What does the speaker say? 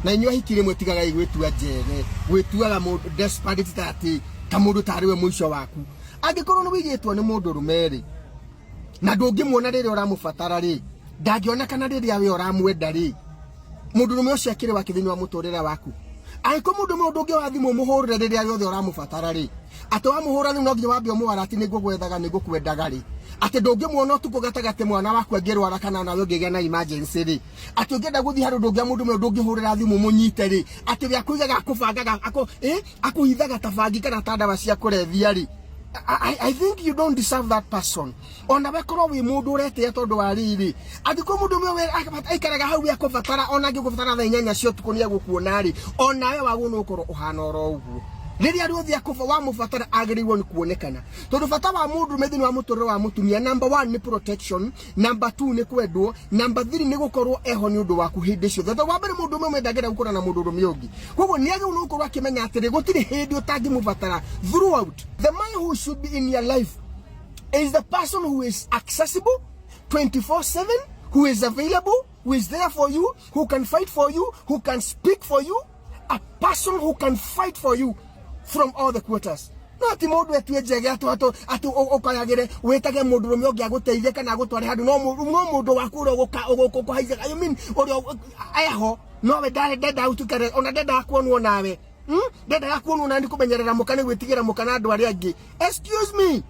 Na inyuĩ ahiki rĩmwe tigagai gwĩtua njege, gwĩtuaga mũndũ desperate ta atĩ ta mũndũ tarĩ we mũico waku. Angĩkorwo nĩ wĩigĩtwo nĩ mũndũ rũme rĩ, na ndũngĩmuona rĩrĩa ũramũbatara rĩ, ndangĩonekana rĩrĩa we ũramwenda rĩ, mũndũrũme ũcio akĩrĩ wake thĩinĩ wa mũtũrĩre waku. Angĩkorwo mũndũrũme ũyũ ndũngĩoya thimũ ũmũhũrĩre rĩrĩa rĩothe ũramũbatara rĩ, atĩ wamũhũra rĩu no nginya wambe ũmũwara atĩ nĩngũgwethaga nĩngũkwendaga rĩ, atĩ ndũngĩmuona ũtukũ gatagatĩ mwana waku angĩrwara kana onawe ũngĩgĩa na emergency rĩ, atĩ ũngĩenda gũthiĩ handũ ndũngĩa mũndũrũme ũyũ ndũngĩhũrĩra thimũ mũnyite rĩ, atĩ we akũigaga akũbangaga akũhithaga ta bangi kana ta ndawa cia kũrebia rĩ, I think you don't deserve that person. Ona we korwo wĩ mũndũ ũretĩa tondũ wa rĩrĩ, angĩkorwo mũndũ ũmwe we aikaraga hau we akũbatara, ona angĩgũbatara thaa 8 cia ũtukũ nĩ egũkuona rĩ, onawe wagwo nĩ gũkorwo ũhana oro ũguo. Rĩrĩa rĩothe wamũbatara agĩrĩirwo nĩ kuonekana, tondũ bata wa mũndũrũme thĩinĩ wa mũtũrĩre wa mũtumia, number 1 nĩ protection, number 2 nĩ kwendwo, number 3 nĩ gũkorwo eho nĩ ũndũ waku hĩndĩ ciothe. Tondũ wa mbere mũndũrũme ũmwe ndangĩenda gũkorwo na mũndũrũme ũngĩ, koguo nĩ agĩrĩirwo nĩ gũkorwo akĩmenya atĩrĩ, gũtirĩ hĩndĩ ũtangĩmũbatara throughout. The man who should be in your life is the person who is accessible 24/7, who is available, who is there for you, who can fight for you, who can speak for you, a person who can fight for you from all the quarters. No ti mundu etue njege atu atu atu ukayagire witage mundu rume ungi aguteithie kana agutware handu, no no mundu waku uria ugukuhaicaga, I mean uria eho nowe ndenda utukere ona ndenda kuonwo nawe, Ndendaga kuonwo na ni kumenyerera muka ni gwitigira muka na andu aria angi. Excuse me.